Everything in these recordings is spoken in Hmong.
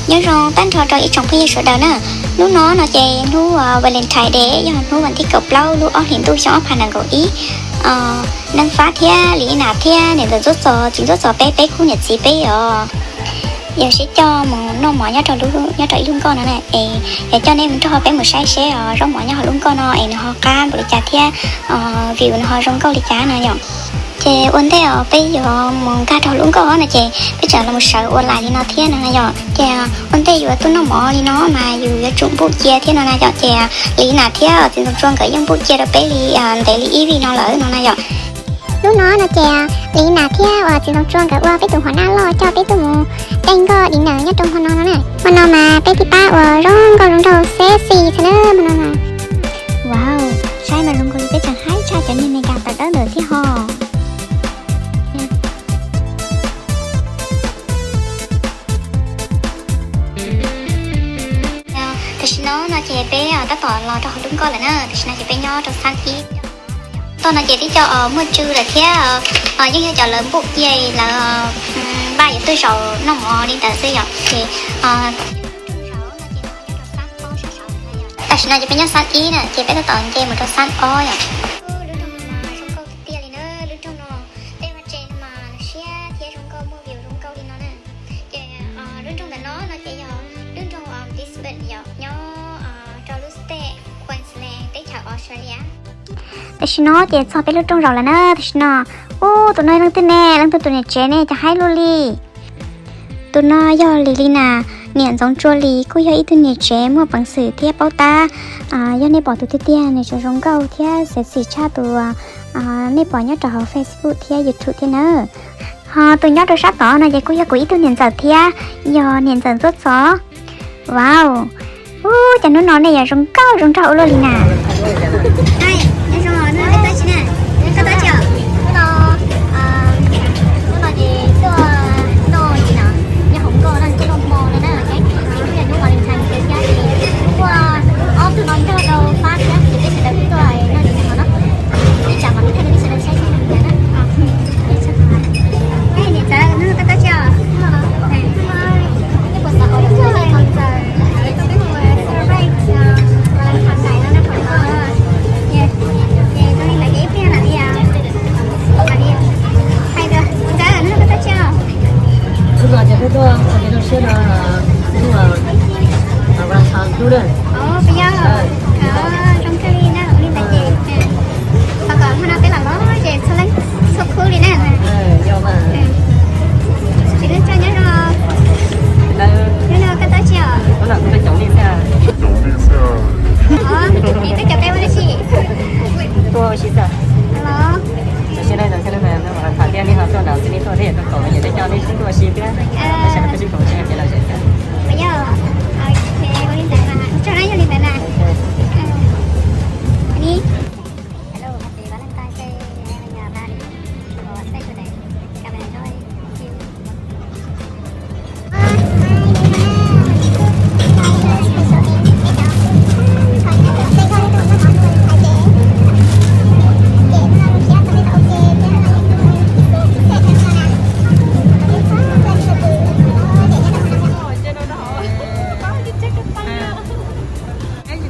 Nyob zoo tag nrho rau ib tsoom phooj ywg sawv daws na. Hnub no no ces hnub Valentine Day, yog hnub vas thib kaum plaub lub ob hlis ntuj xyoo ob phav nees nkaum ib. Neej Fab thiab Lis Nas thiab niam ntxawm Ntxuab Txos, txiv Ntxuab Txos peb, peb khub niam txiv peb os, yuav sib coj mus noj mov nyob rau, nyob rau ib lub nkoj no na. Es yuav coj nej mus nrog peb mus saib seb os zaub mov nyob hauv lub nkoj no es nws ho qab npaum li cas thiab view nws ho zoo nkauj li cas no yom. Ces ua ntej os peb yuav mus nkag rau hauv lub nkoj no ces peb tseem los sawv ua lais li no thiab no na yom. Ces ua ntej yuav tuaj noj mov li no mas yus yuav tsum npuj cia thiab no na yom. Ces Lis Nas thiab txiv Ntxoov Tsua nkawd yeej npuj cia rau peb li ntev li ib vij no lawm no na yom. Hnub no no ces Lis Nas thiab uas txiv Ntxoov Tsua nkawd ua peb tus hua naj loj coj peb tuaj mus caij nkoj dinner nyob rau hmo no no na. Hmo no mas peb twb pab ua zoo nkauj zoo nraug sexy xwb na hmo no na. Wow, saib mas zoo nkaus li peb tseem haib tshaj cov niag Meskas tawv dawb ntawd thiab ho. Tam sim no no ces peb tab tom los rau hauv lub nkoj lawm na. Tam sim no ces peb nyob rau xab ib. Toj no ces twb coj muaj tsw lawm thiab, yeej yog cov lawv npuj cia lawv npaj yuav tuaj zaum noj mov li ntawd xwb yom. Ces tam sim no ces peb nyob xab ib na ces peb tab tom nce mus rau xab ob yom. Lub nroog no mas zoo nkauj tiag tiag li na. Lub nroog no tej vaj tse no mas siab thiab zoo nkauj muaj view zoo nkauj li no na. Ces lub nroog ntawm no no ces yog lub nroog Brisbane yom, nyob rau lub state Queensland teb chaws Australia. Tam sim no ces txog peb lub rooj zaum lawm na. Tam sim no, ub, tus no leej twg ne, leej twg tus niam tsev ne, cas haib luaj li. Tus no yog Lis Lis Nas niam Ntxoov Tsua Lis, kuj yog ib tug niam tsev muaj peev xwm thiab paub tab. Yog nej pom tus tiag tiag nws tseem zoo nkauj thiab sexy tshaj tus nej pom nyob rau hauv Facebook thiab YouTube thiab na. Ho tus nyob rau sab tod no ces kuj yog kuv ib tug niam ntxawm thiab, yog niam ntxawm Ntxuab Txos. Wow, ub, cas hnub no nej yuav zoo nkauj zoo nraug ua luaj li na. Nyob zoo, koj tab tsi na? Koj tab tsi os? Hnub no ces tuaj noj, nyob hauv nkoj no tuaj noj hmo no na, ces kuj yog hnub Valentine thiab ces kuj muaj ob tug no nrog rau pab thiab ces peb sawv daws kuj tuaj noj li no no. Ib tsam mam li thaij rau peb sawv daws saib seb zoo li cas na. Niam txawm, koj tab tsi os? Hnub no ces peb tuaj ua kev zoo siab rau hnub Valentine hlub na. Ov, puas yog? Zoo kawg li na, ua li ntawd ces thov kom hmo no peb los los ces txhua leej txhua khub li na. Tsis leej tso nyob zoo. Hnub no koj tab tsi os? Ov, es koj cov peb ua dab tsi? Tuaj ua si xwb. Los. Tam sim no tham tias nej ho tuaj nram xws li tuaj thiab tuaj koom ces nej coj nej sib tuaj ua si thiab. Puas yog? Ok, ua li ntawd mas, tso na, yog li ntawd na. Ni. Hello, happy Valentine's Day, everybody. Have a special day. Come and enjoy.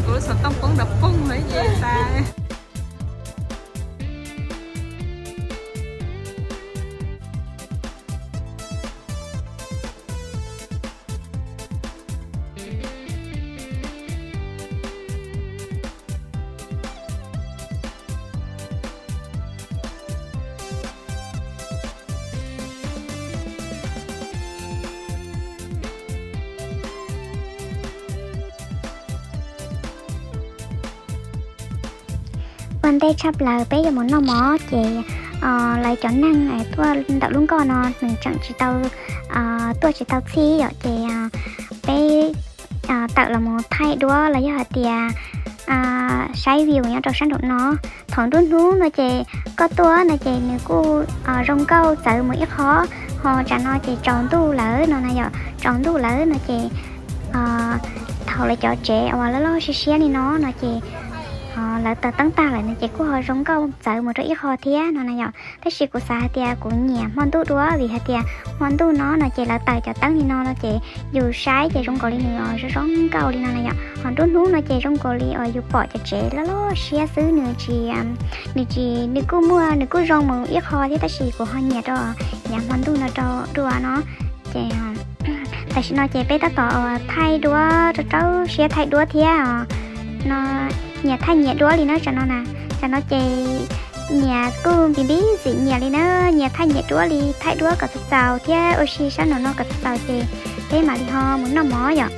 Kuv xov tooj poob nrov poog lawm ces tas. Ua ntej tshaj plaws peb yuav mus noj mov ces lawv cov neeg tuaj ntawm lub nkoj no nws tseem tsis tau, tuaj tsis tau txhij yom, ces peb tawm los mus thaij duab los yog hais tias saib view nyob rau sab nraum no. Thaum nruab hnub no ces koj tuaj no ces nws kuj zoo nkauj txawv mus ib qho, ho tsam no ces tsaus ntuj lawm no na yom, tsaus ntuj lawm no ces thaum lawv cov tsev uas loj loj siab siab li no no ces lawv taws teeb tag lawm no ces kuj ho zoo nkauj txawv mus rau ib qho thiab no na yom. Tab sis kuv xav hais tias kuv nyiam hmo ntuj dua vim hais tias hmo ntuj no no ces lawv taws cov teeb li no no ces yus saib ces zoo nkaus li nws zoo zoo nkauj li no na yom. Ho nruab hnub no ces zoo nkaus li uas yus pom cov tsev loj loj siab xwb, nws tsis, nws tsis, nws kuj muaj, nws kuj zoo mus ib qho thiab tab sis kuv ho nyiam rau yav hmo ntuj no rau dua no. Ces tam sim no ces peb tab tom thaij duab rau rau siab thaij duab thiab no, nyias thaij nyias duab li na tam no na. Tam no ces nyias kuj npis npib xim nyias li na, nyias thaij nyias duab li, thaij duab kom txaus txaus thiab ua si sab nraum no kom txaus txaus ces peb mam li ho mus noj mov yom.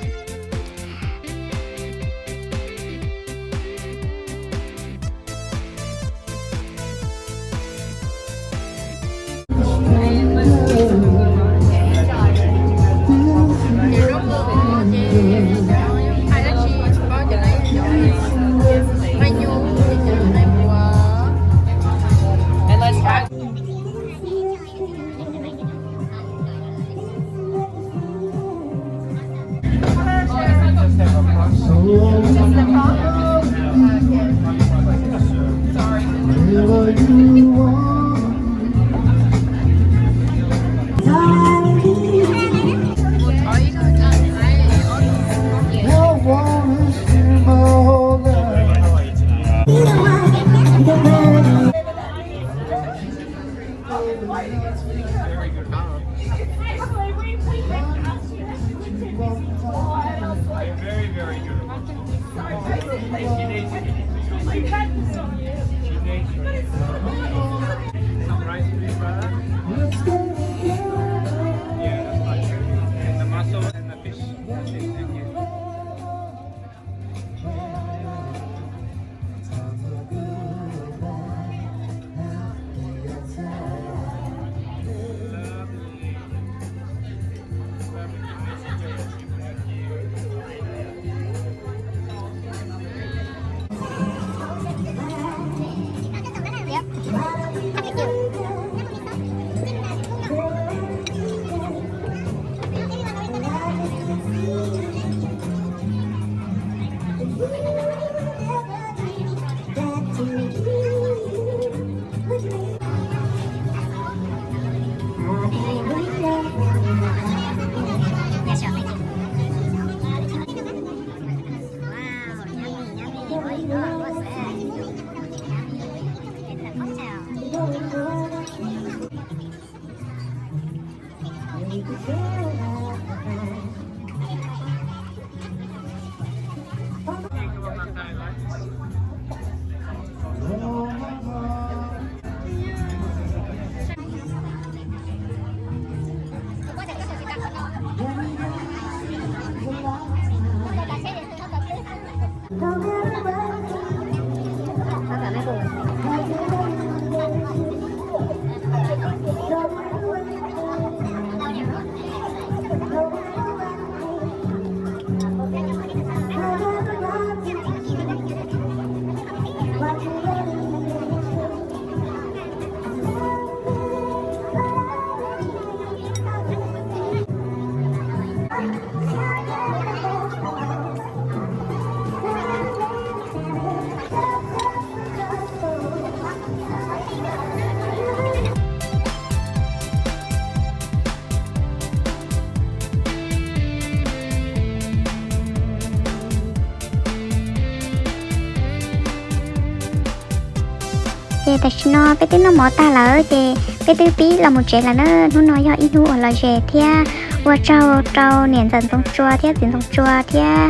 Ces tam sim no peb twb noj mov tag lawm ces peb twb pib los mus tsev lawm na. Hnub no yog ib hnub uas lom zem thiab ua tsaug rau niam ntxawm Ntxoov Tsua thiab txiv Ntxoov Tsua thiab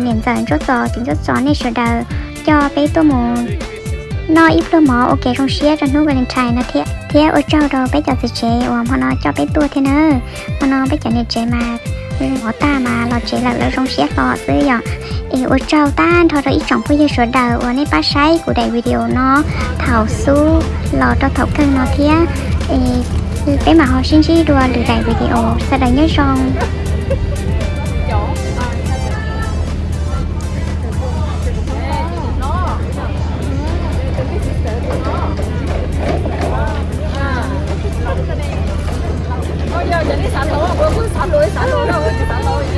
niam ntxawm Ntsuab Txos txiv Ntsuab Txos nej sawv daws coj peb tuaj mus noj ib pluag mov ua ke zoo siab rau hnub Valentine no thiab. Thiab ua tsaug rau peb cov txiv tsev uas hmo no coj peb tuaj thiab na. Hmo no peb cov niam tsev mas mov tag mas los tsev lawm, lawv zoo siab hlo xwb yom. Es ua tsaug tag nrho rau ib tsoom phooj ywg sawv daws uas nej pab saib kuv daim video no thaum xub los rau thaum kawg no thiab. Peb mam ho sib ntsib dua lwm daim video, sawv daws nyob zoo. Ua yog cov nej xav tau, kuv kuj xav tau, xav tau, kuv xav tau.